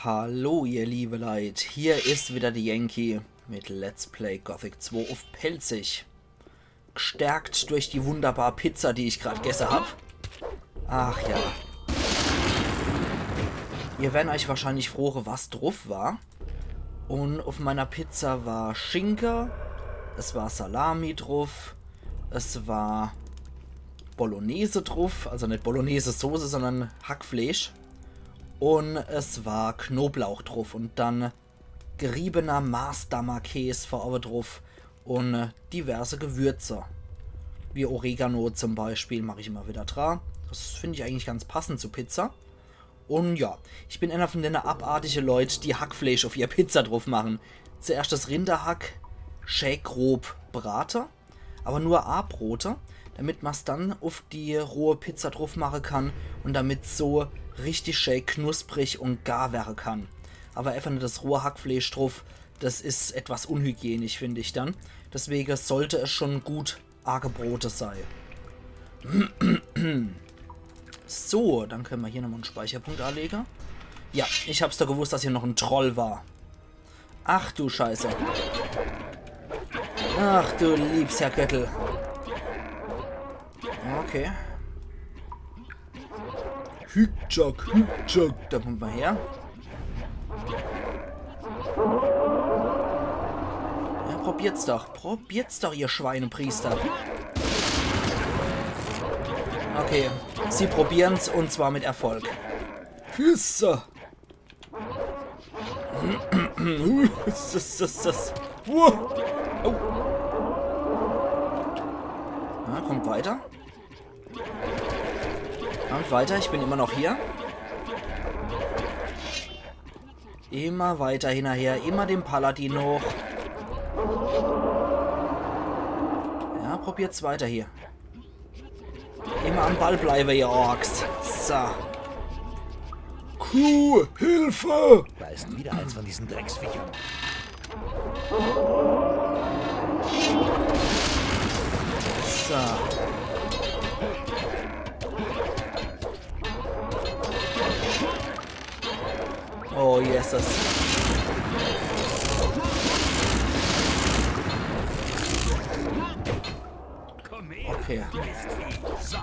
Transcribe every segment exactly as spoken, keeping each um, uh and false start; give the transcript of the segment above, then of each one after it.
Hallo ihr liebe Leit, hier is wieder de Yankee mit Let's Play Gothic zwei uff Pälzisch. Gstärkt durch die wunderbar Pizza, die ich grad gesse hab. Ach ja. Ihr werren eich wahrscheinlich froge, was druff war. Un uff meiner Pizza war Schinke, es war Salami druff, es war Bolognese druff, also net Bolognese-Soße, sondern Hackfleesch. Un es war Knoblauch druff un dann geriebener Maßdammer Käs vorne druff un, äh, diverse Gewürze. Wie Oregano zum Beispiel mach ich immer wieder dra. Das find ich eigentlich ganz passend zu Pizza. Un ja, ich bin einer von denne abartige Leit, die Hackfleesch uff ihr Pizza druff machen. Zuerscht das Rinderhack schä grob brate, aber nur abrote, damit ma's dann uff die rohe Pizza druff mache kann un damit's so richtig schä knusprig un gar werre kann. Aber einfach nur das rohe Hackfleesch druff, das is etwas unhygienisch, find ich dann. Deswege sollt es schon gut agebrote sei. So, dann könne mer hier nochmal en Speicherpunkt anlege. Ja, ich hab's doch gewusst, dass hier noch en Troll war. Ach du Scheiße. Ach du liebs Herrgöttel. Okay. Hükjak, Hükjak. Da kommt mal her. Ja, probiert's doch. Probiert's doch, ihr Schweinepriester. Okay, sie probieren's un zwar mit Erfolg. Hüsse. Was is das? Wow. Oh. Ja, kommt weiter. Kommt weiter, ich bin immer noch hier. Immer weiter hinnerher, immer dem Paladin hoch. Ja, probiert's weiter hier. Immer am Ball bleibe, ihr Orks. So. Crew, Hilfe! Da ist wieder eins von diesen Drecksviechern. So. Oh, Jesus. Komm her, okay. Du Mistvieh. So,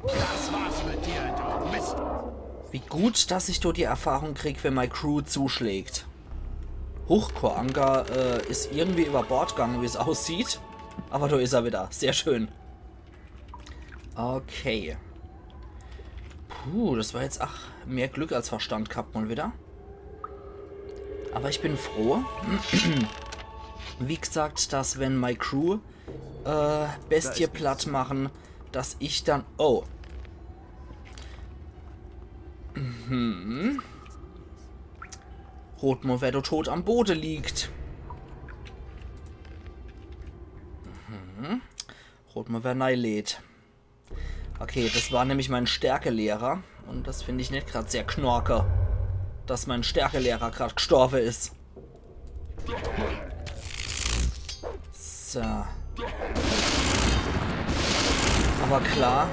das war's mit dir, du Mist. Wie gut, dass ich do die Erfahrung krieg, wenn mei Crew zuschlägt. Huch, Koanga, äh, is irgendwie über Bord gange, wie's aussieht. Aber do is er wieder. Sehr schön. Okay. Puh, das war jetzt, ach, mehr Glück als Verstand gehabt mal wieder. Aber ich bin froh, wie gesagt, dass wenn mei Crew, äh, Bestie platt machen, dass ich dann, oh. Mhm. Rot mo, wer do tot am Bode liegt. Mhm. Rot mo, wer nei lädt. Okay, das war nämlich mein Stärkelehrer. Un das find ich net grad sehr knorke, dass mein Stärkelehrer grad gstorbe is. So. Aber klar,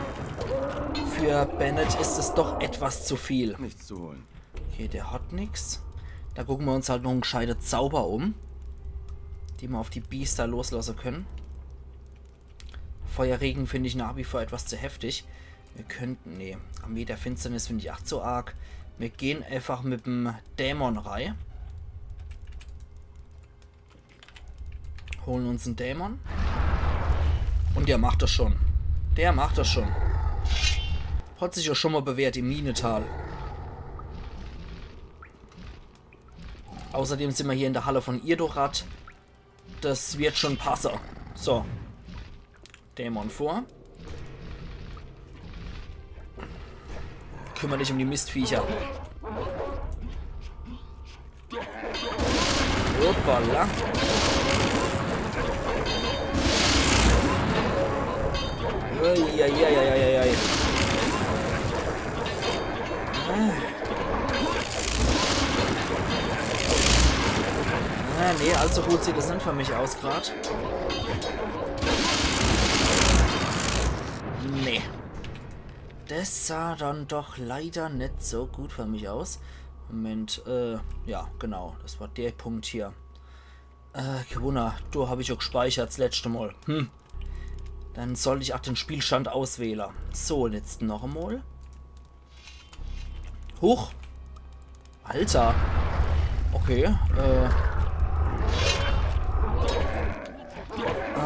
für Bennett is es doch etwas zu viel. Nichts zu holen. Okay, der hat nix. Da gucke mer uns halt noch en gscheite Zauber um, die mer auf die Biester loslasse können. Feuerregen find ich nach wie vor etwas zu heftig. Mir könnten, nee, Armee der Finsternis find ich ach zu arg. Mir gehen einfach mit em Dämon rei. Holen uns en Dämon. Un der macht das schon. Der macht das schon. Hat sich ja schon mal bewährt im Minetal. Außerdem sin mer hier in der Halle von Irdorath. Das wird schon passe. So. Dämon vor. Kümmer dich um die Mistviecher. Hoppala. Uiuiuiuiui. Ah. Ah, nee, allzu gut sieht es net für mich aus grad. Nee. Das sah dann doch leider net so gut für mich aus. Moment, äh, ja, genau, das war der Punkt hier. Äh, kee Wunner, do hab ich jo gspeichert s letschte Mol. Hm. Dann sollt ich ach den Spielstand auswähle. So, jetzt noch emol. Huch. Alter. Okay, äh.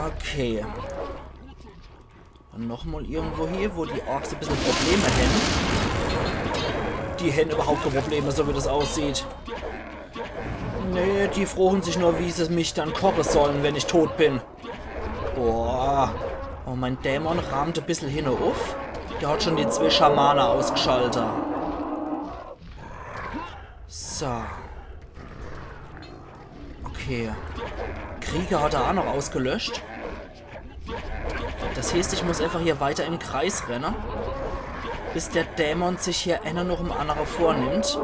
Okay. Dann noch mol irgendwo hie, wo die Orks e bissel Probleme hän. Die hän überhaupt kee Probleme, so wie das aussieht. Nee, die froche sich nur, wie se mich dann koche sollen, wenn ich tot bin. Boah. Oh, mein Dämon raamt e bissel hinne uff. Der hat schon die zwee Schamane ausgschalt. So. Okay. Krieger hat er ach noch ausgelöscht. Das heeßt, ich muss einfach hier weiter im Kreis renne, bis der Dämon sich hier eener noch em annere vornimmt.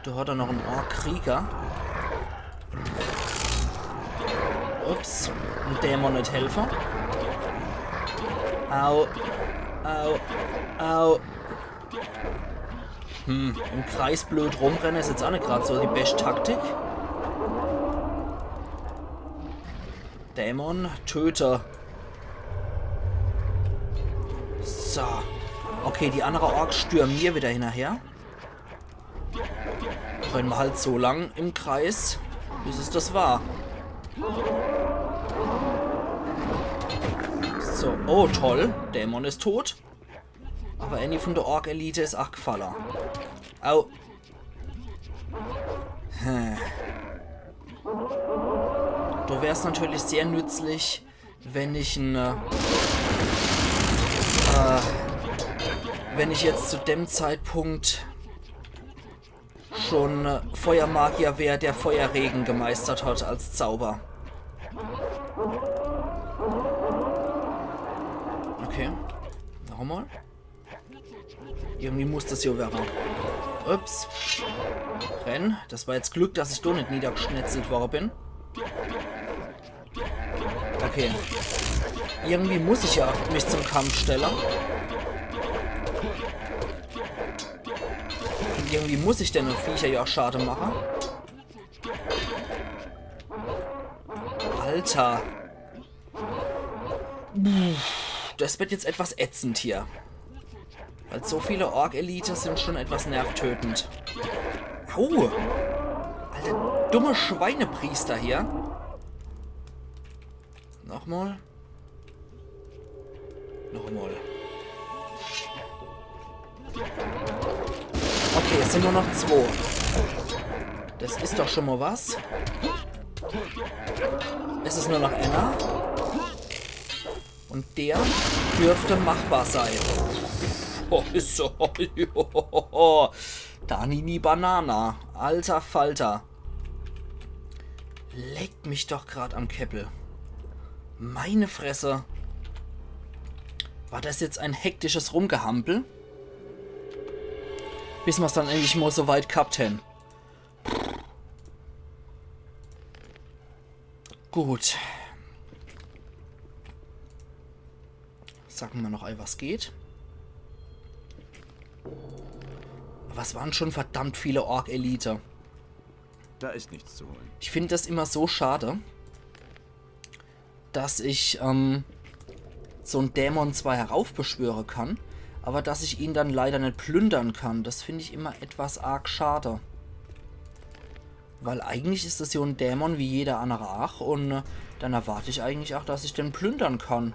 Do hat er noch en Ork-Krieger. Ups, en Dämon net helfe. Au, au, au. Hm, im Kreis blöd rumrenne is jetzt ach net grad so die bescht Taktik. Dämon, töte. So. Okay, die annere Orks stürme mir wieder hinnerher. Renne mer halt so lang im Kreis, bis es das war. So, oh toll, Dämon is tot. Aber ääni von der Ork-Elite is ach gfalle. Au. Hm. Do wär's natürlich sehr nützlich, wenn ich en, äh, äh, wenn ich jetzt zu dem Zeitpunkt schon, äh, Feuermagier wär, der Feuerregen gemeistert hat als Zauber. Okay. Noch emol. Irgendwie muss das jo werre. Ups. Renn. Das war jetzt Glück, dass ich do net niedergeschnetzelt worre bin. Okay. Irgendwie muss ich ja mich zum Kampf stelle. Und irgendwie muss ich denne Viecher ja ach Schade mache. Alter. Puh, das wird jetzt etwas ätzend hier. Weil so viele Ork-Elite sind schon etwas nervtötend. Au! Alter, dumme Schweinepriester hier. Nochmal. Nochmal. Okay, es sind nur noch zwei. Das is doch schon mal was. Es is nur noch einer. Und der dürfte machbar sein. Oh, is so. Danini Banana. Alter Falter. Leck mich doch grad am Käppel. Meine Fresse. War das jetzt ein hektisches Rumgehampel? Bis mer's dann endlich mal so weit gehabt hän. Gut. Sag mal noch ei, was geht. Was waren schon verdammt viele Ork-Elite. Da ist nichts zu holen. Ich find das immer so schade, dass ich, ähm, so en Dämon zwar heraufbeschwöre kann, aber dass ich ihn dann leider net plündern kann. Das find ich immer etwas arg schade. Weil eigentlich is das jo en Dämon wie jeder annere ach und, äh, dann erwart ich eigentlich ach, dass ich den plündern kann.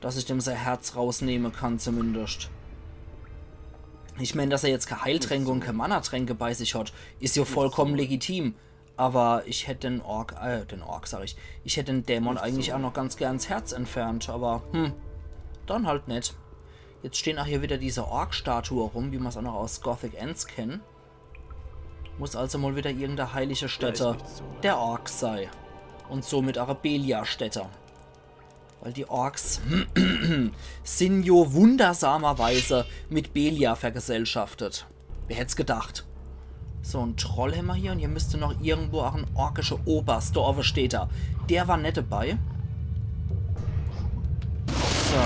Dass ich dem sei Herz rausnehme kann zumindest. Ich mein, dass er jetzt kee Heiltränke und kee Mana-Tränke bei sich hat, is jo vollkommen legitim. Aber ich hätt den Ork, äh, den Ork, sag ich, ich hätt den Dämon eigentlich ach noch ganz gern s Herz entfernt, aber, hm, dann halt net. Jetzt stehn ach hier wieder diese Ork-Statue rum, wie mer's ach noch aus Gothic eens kennt. Muss also mal wieder irgendeine heilige Stätte der Orks sei. Und somit ach e Beliar-Stätte. Weil die Orks sin jo wundersamerweise mit Beliar vergesellschaftet. Wer hätt's gedacht? So, en Troll hämmer hier und hier müsste noch irgendwo ach en orkische Oberst, do owwe steht er. Der war net dabei. So.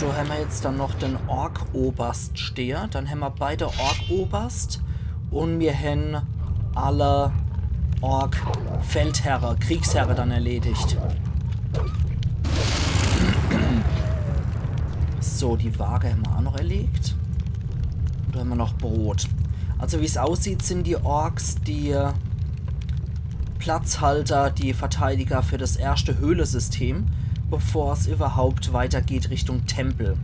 So, hämmer jetzt dann noch den Ork-Oberst stehe. Dann hämmer beide Ork-Oberst un mir hän alle Ork-Feldherre, Kriegsherre dann erledigt. So, die Waage hämmer aa noch erlegt. Do hämmer noch Brot. Also wie's aussieht, sin die Orks die Platzhalter, die Verteidiger für das erschte Höhlesystem, bevor's überhaupt weitergeht Richtung Tempel.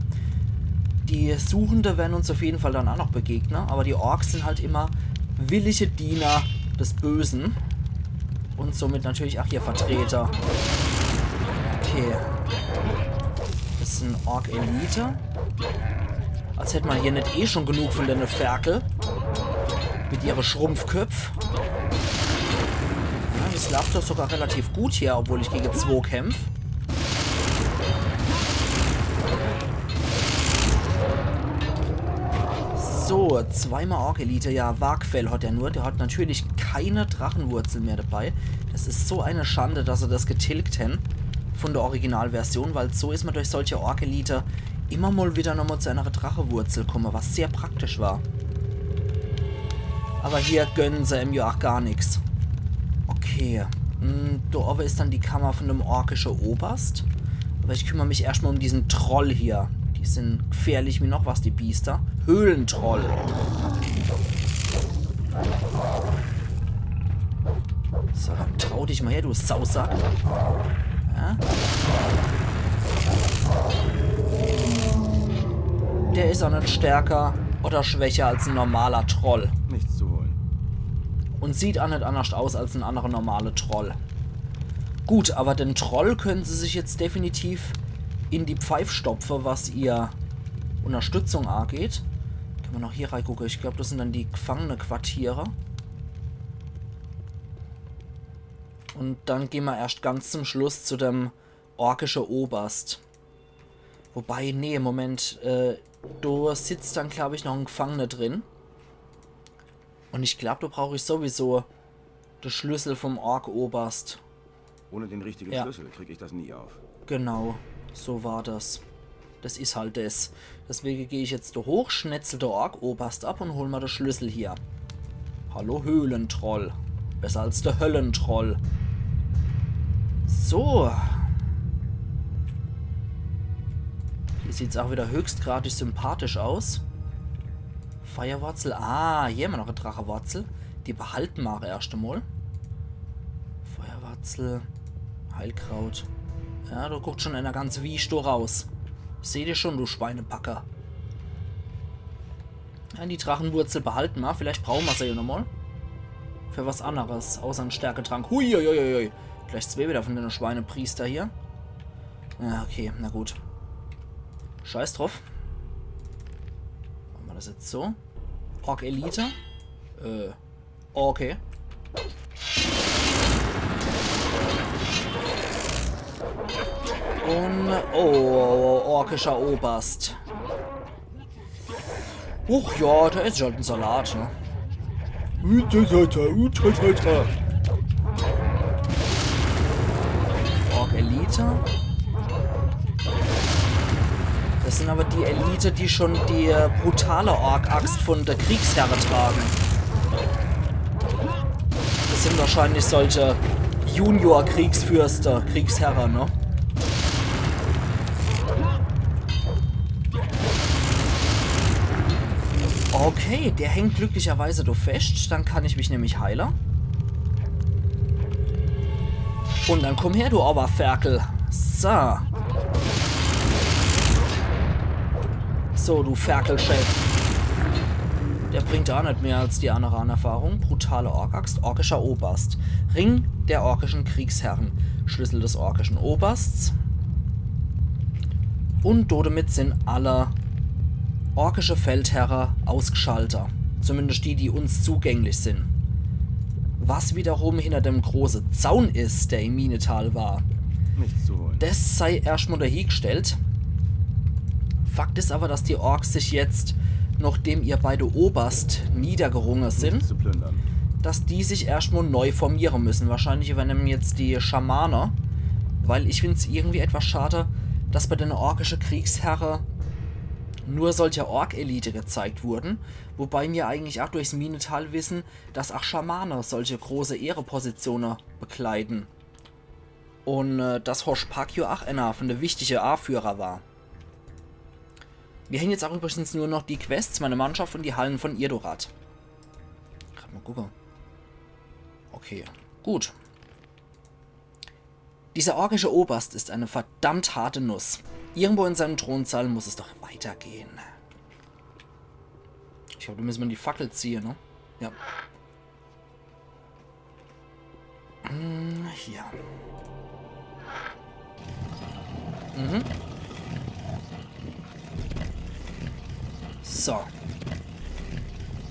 Die Suchende wern uns auf jeden Fall dann aa noch begegne, aber die Orks sin halt immer willige Diener des Bösen. Un somit natürlich aa hier Vertreter. Okay. Das sin Ork-Elite. Als hätt mer hier net eh schon genug von denne Ferkel. Mit ihre Schrumpfköpf. Ja, das laaft doch sogar relativ gut hier, obwohl ich gege zwo kämpf. So, zweimal Ork-Elite. Ja, Wargfell hat er nur. Der hat natürlich keine Drachenwurzel mehr dabei. Das is so eine Schande, dass se das getilgt hän von der Originalversion, weil so is mer durch solche Ork-Elite immer mal wieder nochmal zu einer Drachewurzel komme, was sehr praktisch war. Aber hier gönne se em ja aa gar nix. Okay. Hm, do owwe is dann die Kammer von dem orkische Oberst. Aber ich kümmer mich erscht mal um diesen Troll hier. Die sin gefährlich wie noch was, die Biester. Höhlentroll. So, dann trau dich mal her, du Sausack. Ja? Der is aa net stärker oder schwächer als en normaler Troll. Nichts zu holen. Un sieht aa net annerscht aus als en annere normale Troll. Gut, aber den Troll können se sich jetzt definitiv in die Pfeif stopfe, was ihr Unterstützung aageht. Kenne mer noch hier reigucke. Ich glaub, das sin dann die Gefangenequartiere. Un dann gehn mer erscht ganz zum Schluss zu dem orkische Oberst. Wobei, nee, Moment, äh, do sitzt dann, glaub ich, noch en Gefangene drin. Un ich glaub, do brauch ich sowieso de Schlüssel vom Ork-Oberst. Ohne den richtigen Ja. Schlüssel krieg ich das nie auf. Genau, so war das. Das is halt das. Deswege geh ich jetzt do hoch, schnetzel de Ork-Oberst ab un hol mer de Schlüssel hier. Hallo Höhlentroll. Besser als de Höllentroll. So. Hier sieht's aa wieder höchstgradig sympathisch aus. Feuerwurzel. Ah, hier hämmer noch e Drachewurzel. Die behalte mer erscht emol. Feuerwurzel. Heilkraut. Ja, do guckt schon einer ganz wiesch do raus. Seh dich schon, du Schweinepacker. Ja, die Drachewurzel behalte mer. Vielleicht brauche mer se ja nochmal. Für was anneres, außer en Stärketrank. Huiuiuiui. Gleich zwee wieder von denne Schweinepriester hier. Ja, okay, na gut. Scheiß drauf. Mache mer das jetzt so. Ork Elite. Äh, okay. Un, oh, orkischer Oberst. Huch, ja, do is halt en Salat, ne? Utatata, utatata. Ork Elite. Das sin aber die Elite, die schon die, äh, brutale Ork-Axt von de Kriegsherre tragen. Das sin wahrscheinlich solche Junior-Kriegsfürste, Kriegsherre, ne? Okay, der hängt glücklicherweise do fescht. Dann kann ich mich nämlich heile. Un dann komm her, du Oberferkel. So. So, du Ferkelchef. Der bringt aa net mehr als die annere an Erfahrung. Brutale Ork-Axt, orkischer Oberst. Ring der orkischen Kriegsherren. Schlüssel des orkischen Obersts. Un dodemit sin alle orkische Feldherre ausgeschalter. Zumindest die, die uns zugänglich sin. Was wiederum hinter dem große Zaun is, der im Minetal war, Nichts zu holen. Des sei erscht mol dohiegestellt. Fakt is aber, dass die Orks sich jetzt, nochdem ihr bei de Oberst niedergerunge sin, Nichts zu plündern. dass die sich erscht mol neu formiere müssen. Wahrscheinlich übernehmen jetzt die Schamane, weil ich find's irgendwie etwas schade, dass bei dene orkische Kriegsherre nur solcher Ork-Elite gezeigt wurden, wobei mir eigentlich ach durchs Minetal wissen, dass ach Schamane solche große Ehrepositione bekleiden. Un äh, dass Hosh Pak jo ach einer von de wichtige Aführer war. Mir hän jetzt ach übrigens nur noch die Quests, meine Mannschaft un die Hallen von Irdorath. Grad mal gucke. Okay, gut. Dieser orkische Oberst ist eine verdammt harte Nuss. Irgendwo in seinem Thronsaal muss es doch weitergehen. Ich glaab, do müsse mer die Fackel ziehe, ne? Ja. Hm, hier. Mhm. So.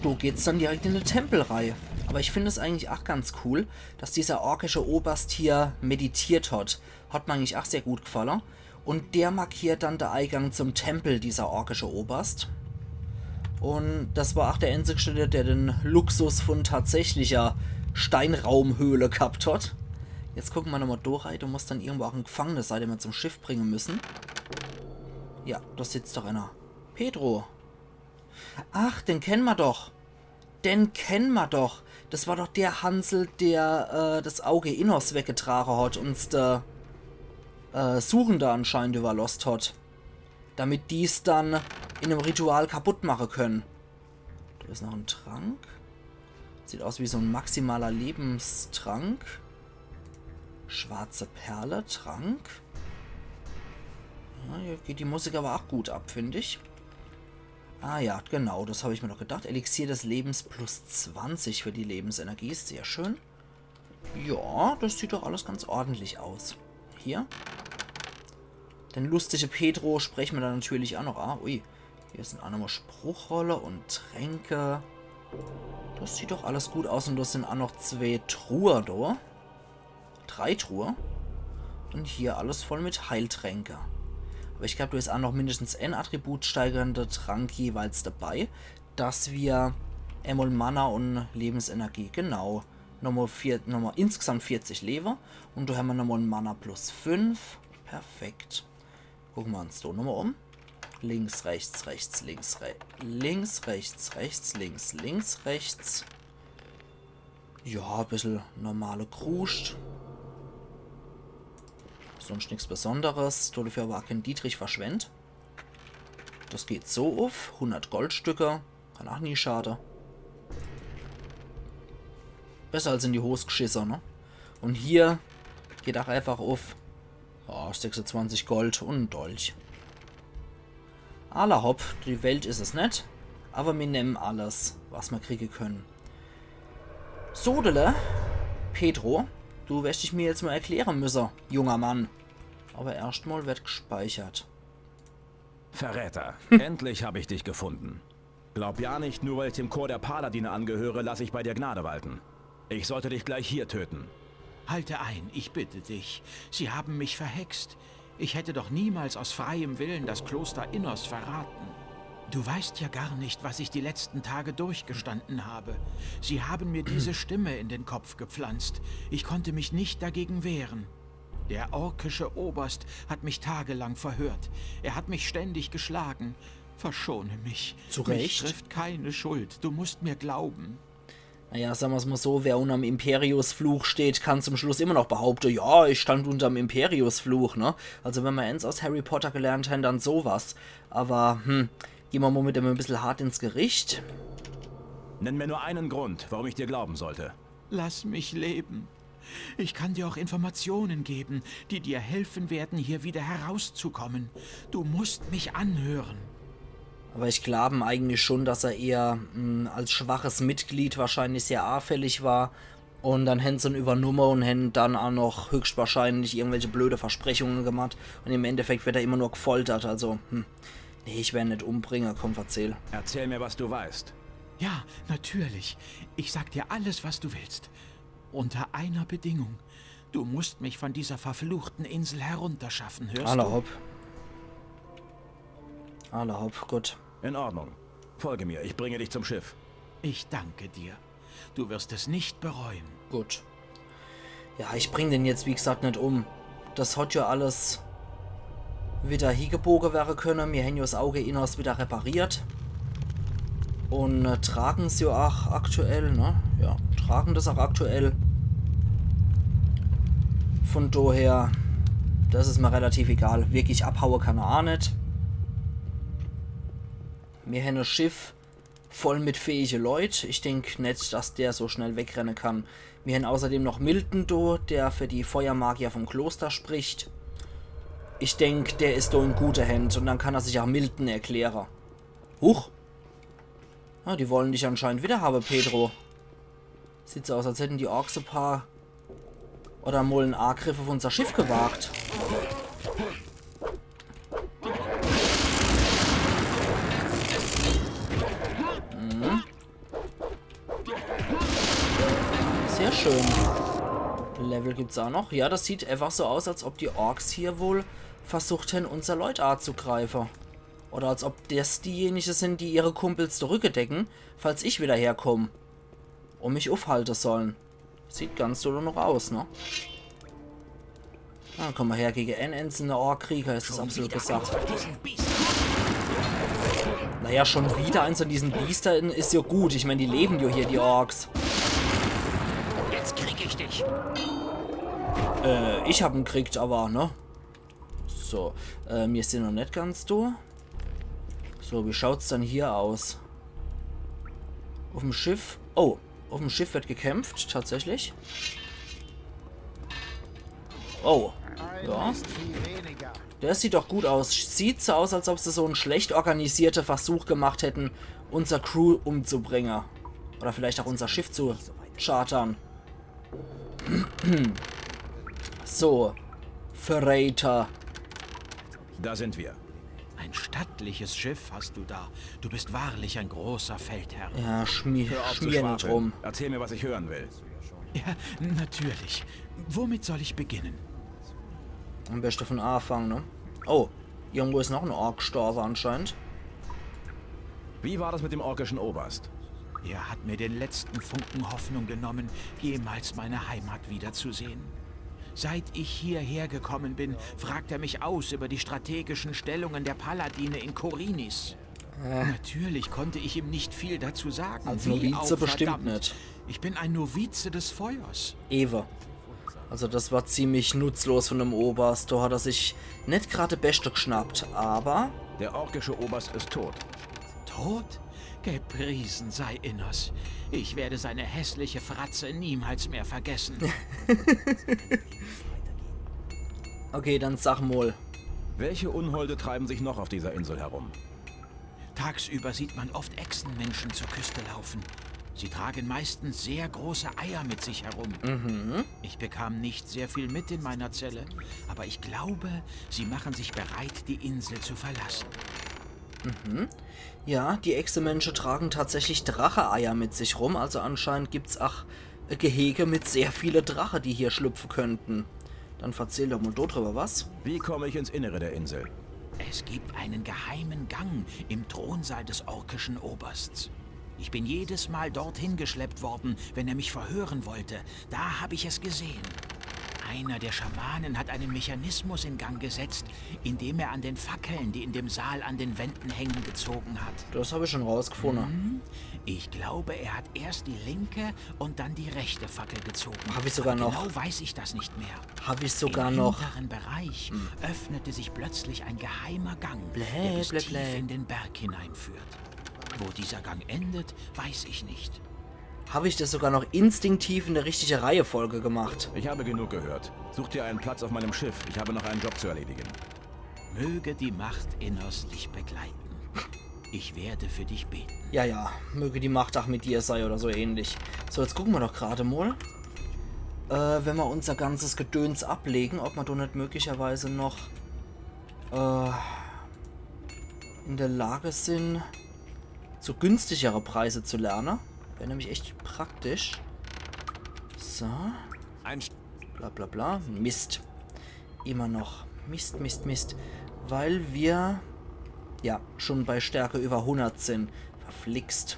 Do geht's dann direkt in de Tempel rei. Aber ich find es eigentlich ach ganz cool, dass dieser orkische Oberst hier meditiert hat. Hat mir eigentlich ach sehr gut gefalle. Un der markiert dann de Eigang zum Tempel, dieser orkische Oberst. Un das war ach der einzigste, der, der den Luxus von tatsächlicher Steinraumhöhle gehabt hat. Jetzt gucke mer nochmal do rei. Du musst dann irgendwo ach en Gefangene sei, den mer zum Schiff bringe müssen. Ja, do sitzt doch einer. Pedro. Ach, den kenne mer doch. Den kenne mer doch. Das war doch der Hansel, der äh, das Auge Innos weggetrage hat un de äh, Suchende anscheinend überlost hat. Damit die's dann in em Ritual kaputt mache können. Do is noch en Trank. Sieht aus wie so en maximaler Lebenstrank. Schwarze Perle, Trank. Ja, hier geht die Musik aber ach gut ab, find ich. Ah ja, genau, das hab ich mir doch gedacht. Elixier des Lebens plus zwanzig für die Lebensenergie, sehr schön. Ja, das sieht doch alles ganz ordentlich aus. Hier. Den lustige Pedro spreche mer dann natürlich ach noch an. Ui, hier sin ach nochmal Spruchrolle un Tränke. Das sieht doch alles gut aus un das sin ach noch zwee Truhe do. Drei Truhe. Un hier alles voll mit Heiltränke. Aber ich glaab, do is ach noch mindestens en attributsteigernde Trank jeweils dabei, dass mer emol Mana un Lebensenergie, genau, nochmal vier, nochmal insgesamt vierzig Lewe. Un do hämmer nochmal en Mana plus fünf. Perfekt. Gucke mer uns do nochmal um. Links, rechts, rechts, links, re links, rechts, rechts, links, links, rechts. Ja, e bissel normale Kruscht. Sonst nix Besonderes. Dafür aber ach kein Dietrich verschwendt. Das geht so uff. Hundert Goldstücke. Kann ach nie schade. Besser als in die Hos gschisse, ne? Un hier geht ach einfach uff. Oh, sechsundzwanzig Gold un en Dolch. Alla hopp, die Welt is es net. Aber mir nemmen alles, was mer kriege können. Sodele, Pedro, du werscht dich mir jetzt mal erkläre müsse, junger Mann. Aber erscht mal werd gspeichert. Verräter, endlich hab ich dich gefunden. Glaub ja nicht, nur weil ich dem Chor der Paladine angehöre, lass ich bei dir Gnade walten. Ich sollte dich gleich hier töten. Halte ein, ich bitte dich. Sie haben mich verhext. Ich hätte doch niemals aus freiem Willen das Kloster Innos verraten. Du weißt ja gar nicht, was ich die letzten Tage durchgestanden habe. Sie haben mir diese Stimme in den Kopf gepflanzt. Ich konnte mich nicht dagegen wehren. Der orkische Oberst hat mich tagelang verhört. Er hat mich ständig geschlagen. Verschone mich. Zu Recht. Mich trifft keine Schuld. Du musst mir glauben. Naja, sag mer's mal so, wer unterm Imperius-Fluch steht, kann zum Schluss immer noch behaupten, ja, ich stand unterm Imperius-Fluch, ne? Also wenn mer ens aus Harry Potter gelernt hän, dann sowas. Aber, hm, geh mer mal mit dem e bissel hart ins Gericht. Nenn mir nur einen Grund, warum ich dir glauben sollte. Lass mich leben. Ich kann dir auch Informationen geben, die dir helfen werden, hier wieder herauszukommen. Du musst mich anhören. Aber ich glaab eigentlich schon, dass er eher mh, als schwaches Mitglied wahrscheinlich sehr anfällig war. Und dann hän se'n übernumme und hän dann auch noch höchstwahrscheinlich irgendwelche blöde Versprechungen gemacht. Und im Endeffekt wird er immer nur gefoltert. Also, hm. Nee, ich wer net umbringe, komm, verzähl. Erzähl mir, was du weißt. Ja, natürlich. Ich sag dir alles, was du willst. Unter einer Bedingung. Du musst mich von dieser verfluchten Insel herunterschaffen, hörst Alla du? Hopp. Alla hopp, gut. In Ordnung. Folge mir, ich bringe dich zum Schiff. Ich danke dir. Du wirst es nicht bereuen. Gut. Ja, ich bring den jetzt, wie gesagt, net um. Das hat ja alles wieder hiegeboge wäre könne. Mir hän jo s Auge Innos wieder repariert. Un äh, tragen's jo ach aktuell, ne? Ja, tragen des ach aktuell. Von doher, des is mer relativ egal. Wirklich abhaue kann er ach net. Mir hän e Schiff voll mit fähige Leut. Ich denk net, dass der so schnell wegrenne kann. Mir hän außerdem noch Milton do, der für die Feuermagier vom Kloster spricht. Ich denk, der is do in gute Händ un dann kann er sich ach Milton erkläre. Huch. Ah, die wollen dich anscheinend wieder habe, Pedro. Sieht so aus, als hätten die Orks e paar oder mol en Angriff auf unser Schiff gewagt. Mhm. Sehr schön. Level gibt's auch noch. Ja, das sieht einfach so aus, als ob die Orks hier wohl versucht hätten, unser Leut anzugreifen. Oder als ob das diejenige sind, die ihre Kumpels zurückdecken, falls ich wieder herkomm. Un mich ufhalte sollen. Sieht ganz so noch aus, ne? Ah, komm mal her, gegen en einzelne Ork-Krieger is das absolut gesagt. Naja, schon wieder eins von diesen Biestern is ja gut. Ich mein, die leben ja hier, die Orks. Jetzt krieg ich dich. Äh, ich hab en kriegt, aber, ne? So, äh, mir sin noch net ganz do. So, wie schaut's dann hier aus? Auf'm Schiff. Oh, auf'm Schiff wird gekämpft, tatsächlich. Oh, ja. Der sieht doch gut aus. Sieht so aus, als ob sie so en schlecht organisierter Versuch gemacht hätten, unser Crew umzubringen. Oder vielleicht auch unser Schiff zu chartern. So, Verräter. Da sind wir. Ein stattliches Schiff hast du da. Du bist wahrlich ein großer Feldherr. Ja, schmier, Hör auf zu schmier net schwafeln. Rum. Erzähl mir, was ich hören will. Ja, natürlich. Womit soll ich beginnen? Am besten von Anfang, ne? Oh, irgendwo is noch en Ork gestorben anscheinend. Wie war das mit dem orkischen Oberst? Er hat mir den letzten Funken Hoffnung genommen, jemals meine Heimat wiederzusehen. Seit ich hierher gekommen bin, fragt er mich aus über die strategischen Stellungen der Paladine in Khorinis. Natürlich konnte ich ihm nicht viel dazu sagen. Als Wie Novize auch, bestimmt verdammt. Net. Ich bin ein Novize des Feuers. Ewe. Also das war ziemlich nutzlos von dem Oberst. Da hat er sich net grad de Beste geschnappt, aber Der orkische Oberst ist tot. Tot? Gepriesen sei Innos. Ich werde seine hässliche Fratze niemals mehr vergessen. Okay, dann sag mol. Welche Unholde treiben sich noch auf dieser Insel herum? Tagsüber sieht man oft Echsenmenschen zur Küste laufen. Sie tragen meistens sehr große Eier mit sich herum. Ich bekam nicht sehr viel mit in meiner Zelle, aber ich glaube, sie machen sich bereit, die Insel zu verlassen. Ja, die Echsemensche tragen tatsächlich Drache-Eier mit sich rum, also anscheinend gibt's ach e Gehege mit sehr viele Drache, die hier schlüpfe könnten. Dann verzehl doch mol do drüber was. Wie komme ich ins Innere der Insel? Es gibt einen geheimen Gang im Thronsaal des orkischen Obersts. Ich bin jedes Mal dorthin geschleppt worden, wenn er mich verhören wollte. Da habe ich es gesehen. Einer der Schamanen hat einen Mechanismus in Gang gesetzt, indem er an den Fackeln, die in dem Saal an den Wänden hängen, gezogen hat. Das hab ich schon rausgefunne. Ich glaube, er hat erst die linke und dann die rechte Fackel gezogen. Hab ich sogar Aber noch. Genau weiß ich das nicht mehr. Hab ich sogar Im noch. hinteren Bereich öffnete sich plötzlich ein geheimer Gang, Blä, der bis blä, tief blä. in den Berg hineinführt. Wo dieser Gang endet, weiß ich nicht. Hab ich das sogar noch instinktiv in der richtigen Reihenfolge gemacht. Ich habe genug gehört. Such dir einen Platz auf meinem Schiff. Ich habe noch einen Job zu erledigen. Möge die Macht Innos dich begleiten. Ich werde für dich beten. Ja, ja, möge die Macht auch mit dir sei oder so ähnlich. So, jetzt gucke mer doch grad mol, äh, wenn mer unser ganzes Gedöns ablegen, ob mer do net möglicherweise noch äh, in der Lage sin, zu günstigere Preise zu lerne. Wär nämlich echt praktisch. So. Ein Bla bla bla. Mist. Immer noch. Mist, Mist, Mist. Weil wir ja schon bei Stärke über hundert sin. Verflixt.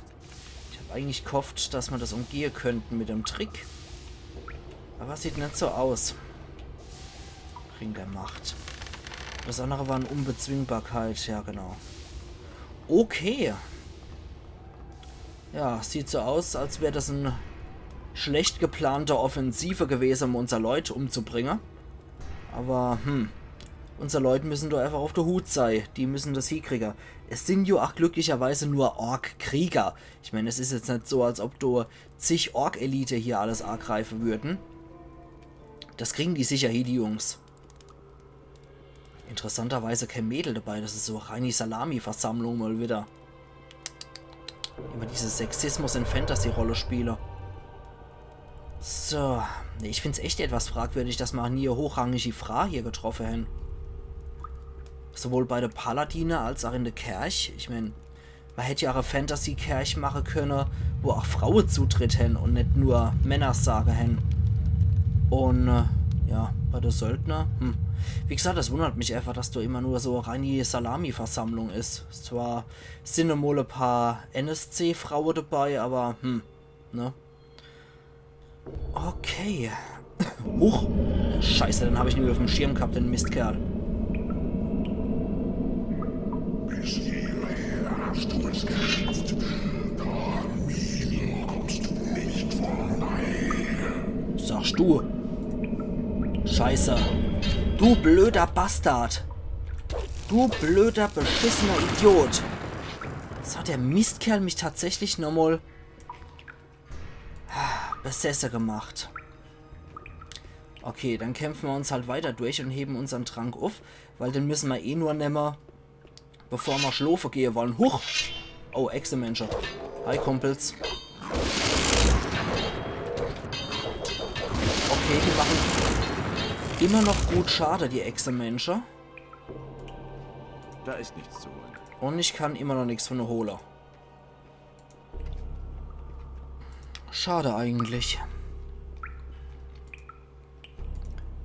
Ich hab eigentlich gehofft, dass mer das umgehe könnten mit dem Trick. Aber sieht net so aus. Ring der Macht. Das andere war en Unbezwingbarkeit, ja genau. Okay. Ja, sieht so aus, als wär das en schlecht geplante Offensive gewese, um unser Leut umzubringe. Aber, hm, unser Leut müssen do einfach auf der Hut sei. Die müssen das hiekriege. Es sind jo ach glücklicherweise nur Ork-Krieger. Ich mein, es is jetzt net so, als ob do zig Ork-Elite hier alles agreife würden. Das kriegen die sicher hie, die Jungs. Interessanterweise kein Mädel dabei, das is so reini Salami-Versammlung mal wieder. Immer diese Sexismus-in-Fantasy-Rolle spiele. So, nee, ich find's echt etwas fragwürdig, dass ma nie e hochrangigi Fra hier getroffe hen. Sowohl bei de Paladine als auch in de Kerch. Ich mein, ma hätt ja ach e Fantasy-Kerch mache könne, wo ach Fraue Zutritt hen und net nur Männersage hen. Und, äh, ja, bei de Söldner, hm. Wie gesagt, das wundert mich einfach, dass do immer nur so reini Salami-Versammlung is. Zwar sind emol e paar N S C-Fraue dabei, aber, hm, ne? Okay. Huch. Scheiße, den hab ich nie mehr auf dem Schirm gehabt, den Mistkerl. Bis hierher hast du es geschafft. Doch an mir kommst du nicht vorbei. Sagst du? Scheiße. Du blöder Bastard. Du blöder, beschissener Idiot. Jetzt hat der Mistkerl mich tatsächlich nochmal besesse gemacht. Okay, dann kämpfen wir uns halt weiter durch und heben unsern Trank auf, weil den müssen wir eh nur nehmen, bevor wir schlofe gehen wollen. Huch! Oh, Echsemensche. Hi, Kumpels. Okay, die machen immer noch gut Schade, die Echsemensche. Da ist nichts zu holen. Und ich kann immer noch nichts von der hole. Schade eigentlich.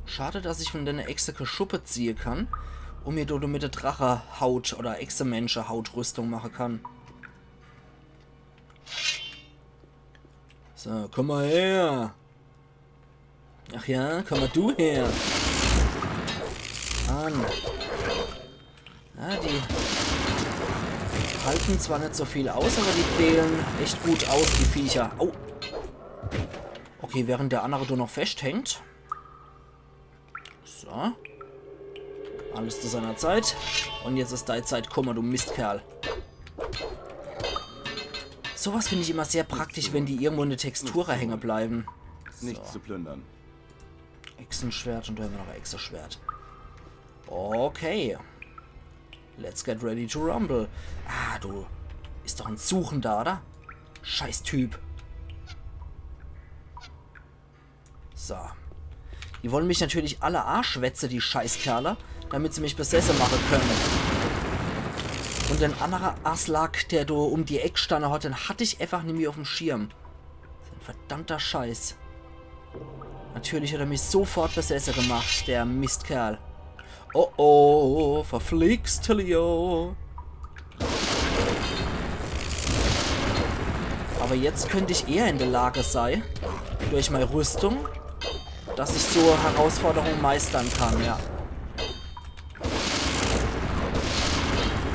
Schade, dass ich von denne Echse kä Schuppe ziehe kann und mir do mit der Drache Haut oder Echsemensche Hautrüstung mache kann. So, komm mal her. Ach ja, komm mal du her. Mann. Ja, die halten zwar net so viel aus, aber die wählen echt gut aus, die Viecher. Au. Okay, während der andere do noch festhängt. So. Alles zu seiner Zeit. Und jetzt is dei Zeit, komm mal, du Mistkerl. Sowas find ich immer sehr praktisch, wenn die irgendwo in der Textur hänge bleiben. So. Nichts zu plündern. Echsenschwert und do hämmer noch e Echsenschwert. Okay. Let's get ready to rumble. Ah, du. Is doch en Suchender, oder? Scheiß Typ. So. Die wollen mich natürlich alle aaschwetze, die Scheißkerle, damit sie mich besesse mache können. Und den annere Aslak, der do um die Eck gestanne hat, den hatt ich einfach nimmi auf'm Schirm. Ein verdammter Scheiß. Natürlich hat er mich sofort besesse gemacht, der Mistkerl. Oh oh, verflixt, Leo. Aber jetzt könnt ich eher in der Lage sei, durch meine Rüstung, dass ich so Herausforderungen meistern kann, ja.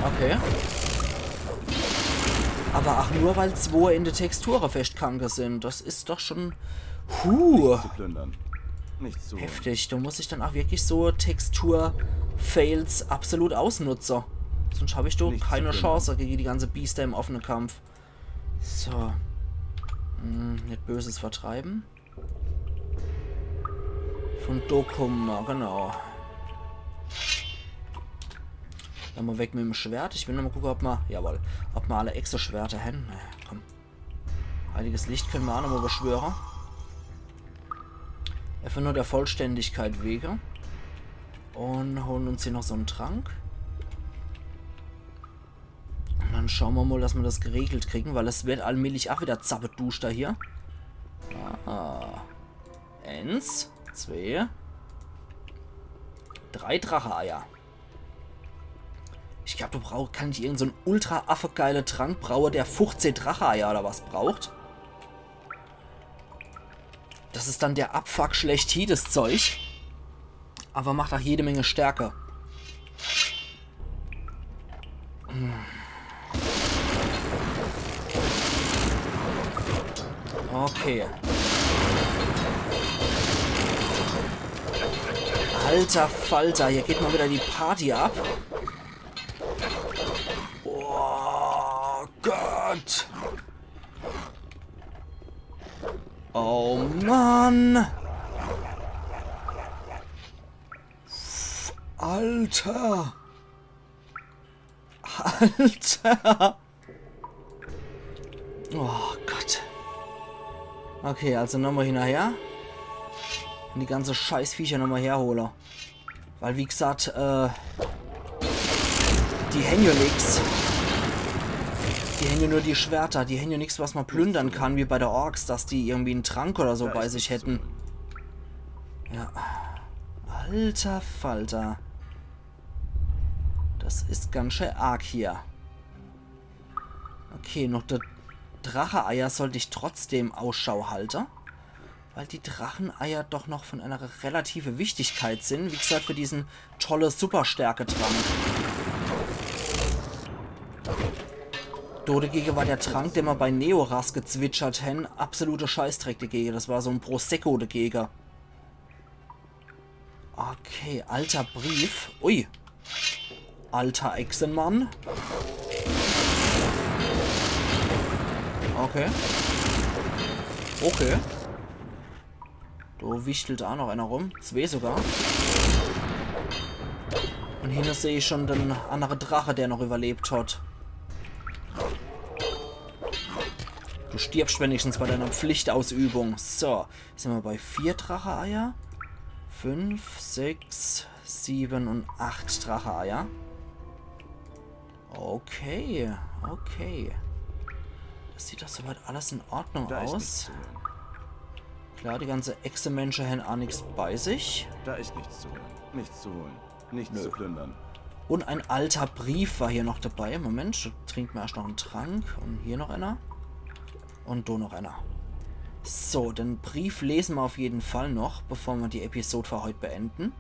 Okay. Aber ach nur, weil zwo in der Textur feschtgange sind. Das is doch schon, huh, nichts zu plündern. Nichts zu holen. Heftig. Da muss ich dann auch wirklich so Textur-Fails absolut ausnutze. Sonst hab ich doch keine Chance gegen die ganze Biester im offenen Kampf. So. Hm, net Böses vertreiben. Von do kumme mer, genau. Dann mal weg mit dem Schwert. Ich will noch mal gucke, ob mer, jawohl, ob mer alle Echseschwerter hän. Naja, komm. Heiliges Licht können mer auch noch mal beschwöre. Einfach nur der Vollständigkeit wege. Und holen uns hier noch so einen Trank. Und dann schauen wir mal, dass wir das geregelt kriegen, weil es wird allmählich auch wieder zappeduster hier. Ah. Eins, zwei, drei Drache-Eier. Ich glaub, du brauch, kann ich irgend so en ultra affegeile Trank braue, der fuchzeh Drache-Eier oder was braucht. Das is dann der Abfuck schlechthin, das Zeug. Aber macht auch jede Menge Stärke. Okay. Alter Falter, hier geht mal wieder die Party ab. Oh Gott. Oh Mann. Alter. Alter. Oh Gott. Okay, also nochmal hinnerher. Un die ganze Scheißviecher nochmal herhole. Weil, wie gesagt, äh, die hän jo nix. Die hän jo nur die Schwerter, die hän jo nix, was man plündern kann, wie bei de Orks, dass die irgendwie en Trank oder so bei sich hätten. Ja. Alter Falter. Das is ganz schön arg hier. Okay, noch de Dracheeier sollt ich trotzdem Ausschau halte. Weil die Dracheeier doch noch von einer relative Wichtigkeit sin. Wie gesagt, für diesen tolle Superstärketrank. Do dagege war der Trank, den ma bei Neoras gezwitschert hän, absolute Scheißdreck dagege. Das war so en Prosecco dagege. Okay, alter Brief. Ui. Alter Echsenmann. Okay. Okay. Do wichtelt aa noch einer rum. Zwee sogar. Un hinne seh ich schon den annere Drache, der noch überlebt hat. Du stirbst wenigstens bei deiner Pflichtausübung. So, sin ma bei vier Dracheeier. Fünf, sechs, sieben un acht Dracheeier. Okay, okay. Das sieht doch soweit alles in Ordnung aus. Klar, die ganze Echsemensche hän aa nix bei sich. Da ist nichts zu holen. Nichts zu holen. Nichts zu plündern. Un en alter Brief war hier noch dabei. Moment, trinke ma erscht noch en Trank. Un hier noch einer. Un do noch einer. So, den Brief lese ma auf jeden Fall noch, bevor ma die Episode für heut beende.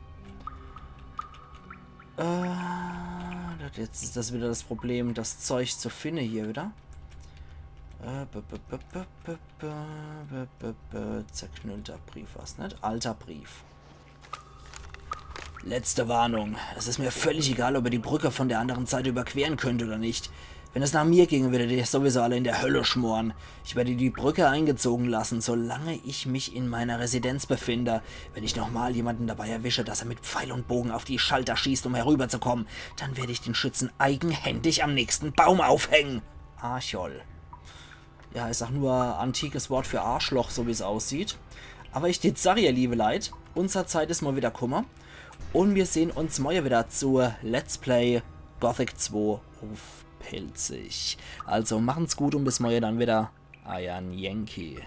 Äh, das, jetzt is das wieder das Problem, das Zeug zu finde hier wieder. Äh, b, b, b, b, b, b, b, b, b, zerknüllter Brief war's, net? Alter Brief. Letzte Warnung. Es ist mir völlig egal, ob ihr die Brücke von der anderen Seite überqueren könnt oder nicht. Wenn es nach mir ginge, würdet ihr sowieso alle in der Hölle schmoren. Ich werde die Brücke eingezogen lassen, solange ich mich in meiner Residenz befinde. Wenn ich nochmal jemanden dabei erwische, dass er mit Pfeil und Bogen auf die Schalter schießt, um herüberzukommen, dann werde ich den Schützen eigenhändig am nächsten Baum aufhängen. Archol. Ja, is ach nur antikes Wort für Arschloch, so wie's aussieht. Aber ich tät sage, ihr liebe Leit, unser Zeit is mal wieder kumme. Un wir sehn uns morje wieder zu Let's Play Gothic zwei uff Pälzisch. Also machen's gut un bis morje dann wieder. Eier Yankee.